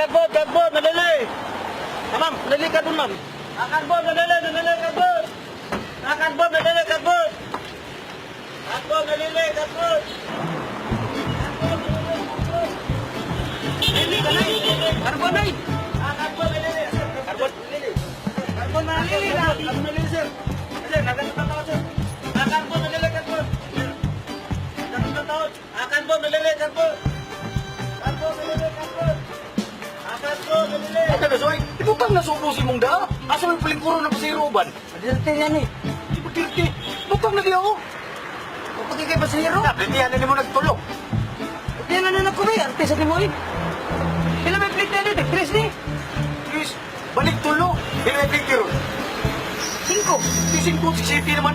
Cardboard, cardboard, madali. Ah, ma'am, madali cardboard, ma'am. Ah, cardboard, madali, madali, cardboard. Ah, cardboard, madali, cardboard. Cardboard, madali, cardboard. Dili ka na eh. Cardboard na eh. Ah, cardboard, madali. Cardboard, madali. Cardboard, madali na. Cardboard, madali, sir. Sir, nagano tao, sir. Ah, cardboard, madali, cardboard. Sir, nagano tao. Ah, cardboard, madali, cardboard. Cardboard, madali, cardboard. Ah, cardboard, madali. Ay, taga soy, di mo pang nasubo si mong da? Asa may palingkuro na pasiro ban? Madirte yan eh. Di ba dirty? Butang na di ako. Kapag kay pasahero. Hindi na mo nagtulog. Hindi na na ko eh. Arte sa mo eh. Pila may plate na dito? Tres ni. Please, balik tulo. Hindi may plate ron. Cinco. Tising po, si City naman.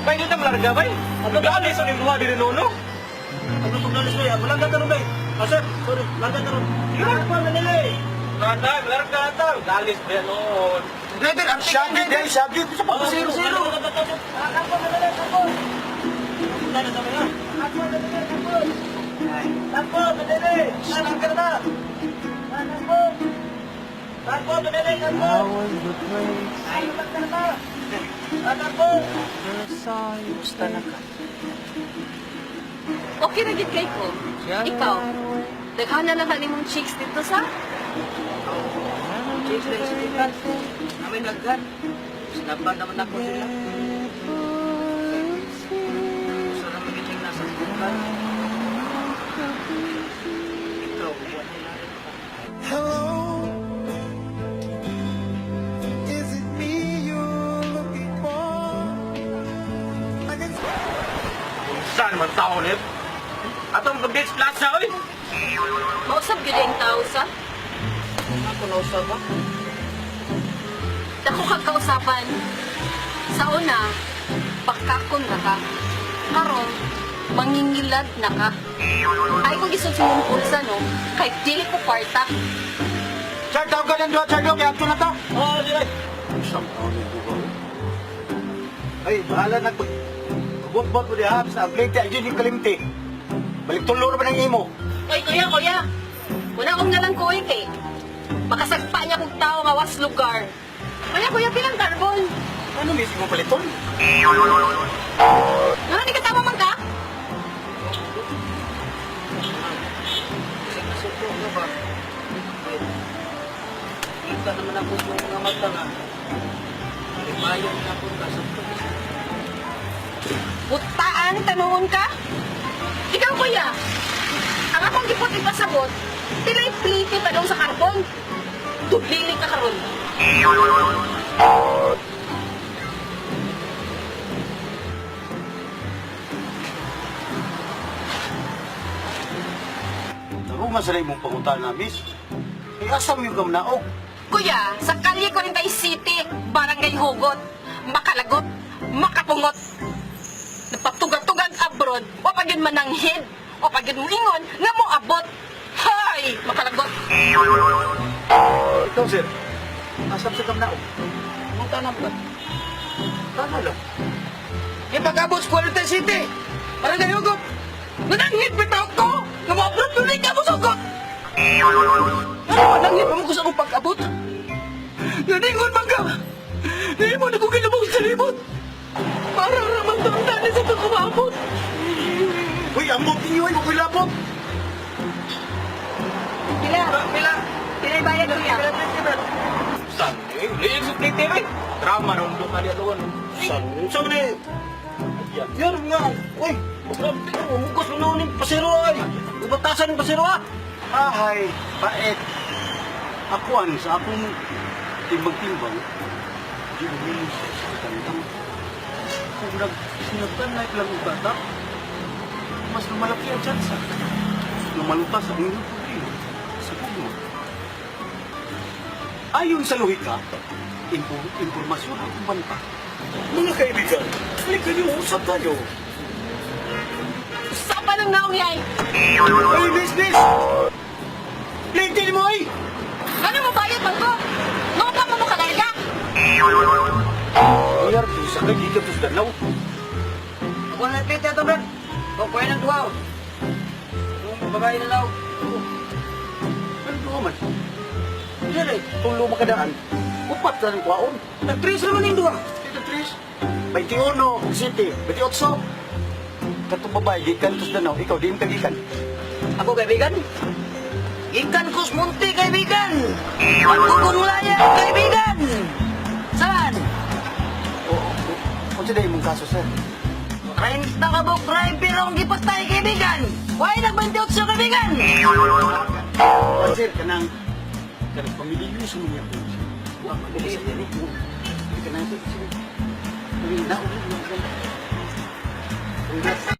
Bay, dito malarga bay. Ano ba? Ano yung buha dito nono? Ano itong nalis bay? Malangga ka ron bay. Ah, sir. Sorry. Malangga ka ron. Malangga ka ron. Malangga, malangga ka Dalis ba noon? Driver, ang syagit, dahil syagit. Sa pagpasiro. Zero. Basta na ka. Okay na gid kay ko. Ikaw, daghana na ka nimong chicks dito sa? Chicks lang sa tikan. Amin daghan. Sinaban naman ako sila. Gusto naman gid nasa tikan. Ikaw, wala na rin. Hello, is it me you're looking for? I can Saan man tao nip? Atong Beach Plaza, oy! Mausap gyud ang tao sa? Ako nausap ba? Dako kag kausapan. Sa una, bakakon na ka. Karon, mangingilad na ka. Ay kung gisod sa mong pulsa, no? Kay dili ko kwarta. Char, tawag ka ng duha, Char, kaya ato na ta. Oo, di ba? Isang taon yung buha. Ay, bahala na. Buat-buat mo diha, sa plate, ay yun yung kalimti. Balik tulo na ba ng imo? Oy, kuya, kuya. Wala akong nalang kuy kay. Makasagpa niya kong tao nga was lugar. Kuya, kuya, pilang carbon? Ano mismo mo paliton? Nga ni katama man ka? Kasi nasuko ka ba? Kita naman ako sa mga mata nga. Limayon na ako ka sa Butaan, tanungon ka? Ikaw, kuya, ang akong gipot ipasabot, pilay plite pa dong sa karbon. Dublili ka karon. Tarungan sa imong pangutana, miss. Ay, asa mo yung kamnaog? Kuya, sa Kalye 40 City, Barangay Hugot, makalagot, makapungot. Napatugag-tugag abroad, o pag yun mananghid, o pag yun muingon, nga mo abot. Hay! Makalagot. Ikaw, sir. Asam sa kamnaog? Anong tanam ka? Tama lang. Ipag-abot sa Quarantine City! Barangay Hugot! Nananghid bitaw ko! Nga mo-abroad yun ka mo sugot! Ano mananghid pa mo ko sa akong pag-abot? Naningon man ka! Hindi mo na ko kinabog sa libot! Parang ramang tani sa pagkumabot! Uy, ambot ninyo ay makoy labot. Pila? Pila? Pila bayad, kuya? Saan? Eh, liig sa plate eh! Drama nung doon ka niya doon. Saan? Saan ni? Yan nga! Uy! Grabe ka! Umugos mo noon yung pasero ay! Ubatasan yung pasero ah! Ahay, paet. Ako ang sa akong timbang-timbang, di mo minus sa katandang. Kung nagsinagtan na lang ang bata, mas lumalaki ang tsansa. Lumalutas ang inyong problema sa pugno. Ayon sa lohika, impormasyon ang banta. Mga kaibigan, halika niyo, usap tayo. Usapan ng naong yay. Ay, miss, miss! Plintin mo, ay! Ano mo bayad man ko? Noong pa mo mo kalarga? Uyar, sa kay dito sa dalaw. Ako na plate ito, Brad. O, kuya ng duwaw. Kung babae na law. Ano? Duha man. Dili, tulo makadaan. Upat na rin kwaon. Nag-trace naman yung duha. Dito, Tris. 21, City. 28. Katong babae, gikan tos Danau. Ikaw, diin ka gikan. Ako, kaibigan. Ikan kus munti, kaibigan. Ako kunulayan, kaibigan. Saan? Oo. Unsa day imong kaso, sir? 30 ka buok driver ang gipatay, kaibigan. Why nag-28, kaibigan? Oh, sir, kanang pamilyo sa mga po. Wa man ko sa ini. Kanang sige. Nauli na.